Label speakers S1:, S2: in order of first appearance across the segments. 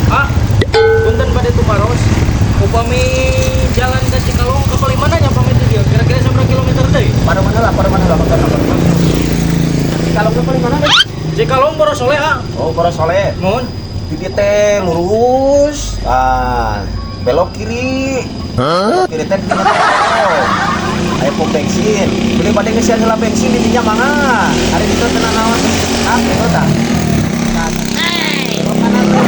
S1: Ah, punten bade tumaros. Upami jalan ke Cikalong ke paling mana nya pamit dia? Kira-kira seberapa kilometer deui?
S2: Pada mana lah, pada mana lah, pada mana. Cikalong ke paling mana deh?
S1: Cikalong Borosole, ah.
S2: Oh, Borosole.
S1: Mohon.
S2: Di teh lurus, ah, belok kiri. Belok kiri teh di tengah teh. Aya pom bensin. Beli bade ngeusian heula bensin di dinya, mangga. Ari ditu teu naon. Ah, itu tah. Nah, belok kanan teh.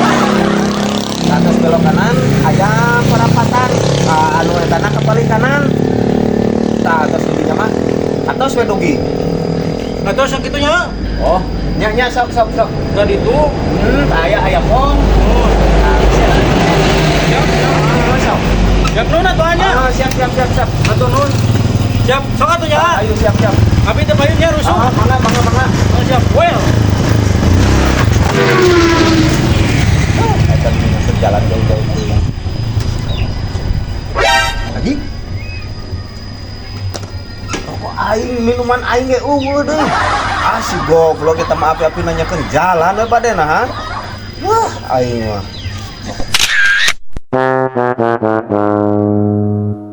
S2: Ke atas belok kanan aya perapatan. Ah, anu etana ke paling kanan. Tah, atas di dinya mah. Atos we dugi.
S1: Atau sakitu nya.
S2: Oh, nya nya, sok sok sok.
S1: Ka ditu.
S2: Aya aya pom.
S1: Oh,
S2: Nah, bisa.
S1: siap, siap.
S2: Ah, sok.
S1: Siap nuhun atuh nya.
S2: Ah, siap siap siap siap.
S1: Atuh nuhun. Siap, sok atuh nya.
S2: Ah, ayo, siap siap.
S1: Abi teh payun nya rusuh.
S2: Ah, mangga mangga mangga.
S1: Oh, siap. Well.
S2: Eta masuk jalan jauh-jauh teuing. Lagi. Rokok aing, minuman aing ge euweuh deui. Ah, si goblok eta mah api-api nanyakeun jalan we badena, ha. Wah, aing mah.